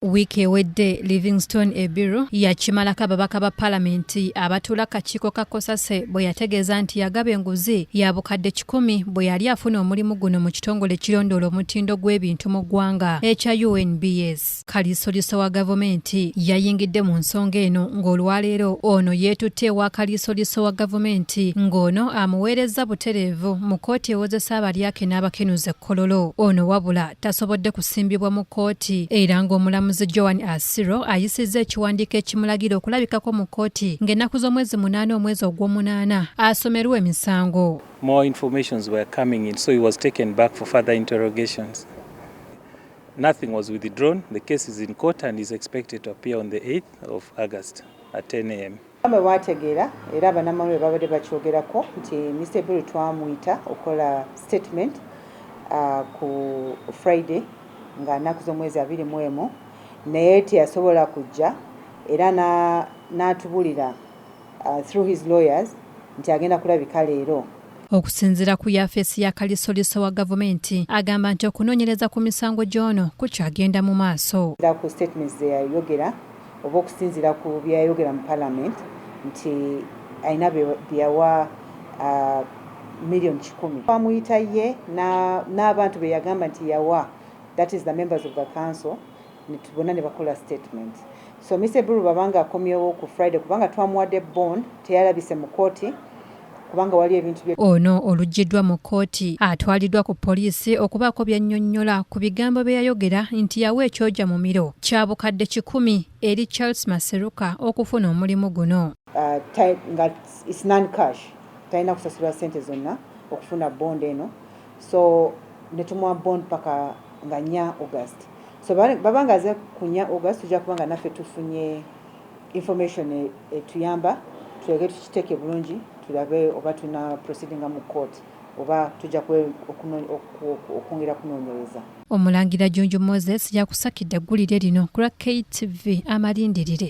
Wiiki ewedde Livingstone Ebiru yakimalako ababaka ba palamenti abatuula kakiiko ka Kosase bwe yategeeza nti yagaba enguzi ya bukadde 100 bwe yali afuna omulimu guno mu kitongole ekirondoola omutindo gw'ebintu mu ggwanga ekya UNBS. Kaliisoliiso wa gavumenti yayingidde mu nsonga eno, ng'olwaleero ono yeetutte ewa kaliisoliiso wa gavumenti, ng'ono amuweerezza butereevu mu kkooti ewozesa abalyake n'abakenuzi e Kololo. Ono wabula tasobodde kusimbibwa mu kkooti, era ng'omulamuzi Joan Asiro ayisizza ekiwandiiko ekimulagira okulabikako mu kkooti ng'ennaku z'omwezi 8 omwezi ogw'omunaana asomerwe emisango. More informations were coming in, so he was taken back for further interrogations. Nothing was withdrawn. The case is in court and is expected to appear on the 8th of August at 10 a.m. Bwe bwategeera era bannamawulire babadde bakyogerako nti Mr Ebiru twamuyita okukola statement ku Friday nga nnaku z'omwezi 21, naye teyasobola kujja, era n'atubulira through his lawyers nti agenda kulabika leero. Okusinziira ku yafeesi ya kalisoliso wa gavumenti, agamba nti okunoonyereza ku misango gy'ono kukyagenda mu maaso. Ku statements ze yayogera oba okusinziira ku byeyayogera mu parliament nti alina byeyawa miliyoni 100, bamuyita ye n'abantu be yagamba nti yawa, that is the members of the council, bonna ne bakola statement. So Mr Ebiru babanga akomyewo ku Friday, kubanga twamuwadde bond, teyalabise mu kooti kubanga wali ebintu. Ono oluggiddwa mu kkooti atwaliddwa ku poliisi okubaako byennyonnyola ku bigambo bye yayogera nti yawa ekyoja mumiro kya bukadde 100 eri Charles Maseruka okufuna omulimu guno. Nga it's non cash, talina kusasula sente zonna okufuna bond eno, so netumuwa bond paka nga 4 August. So baba nga aze ku 4 August, tujja kuba nga naffe tufunye information etuyamba tuleke tukiteeke bulungi, tulabe oba tuna proceedinga mu court oba tujja okwongera kunoonyereza. Omulangira Junju Moses yakusakidde eggulire lino ku lwa KTV Amalindirire.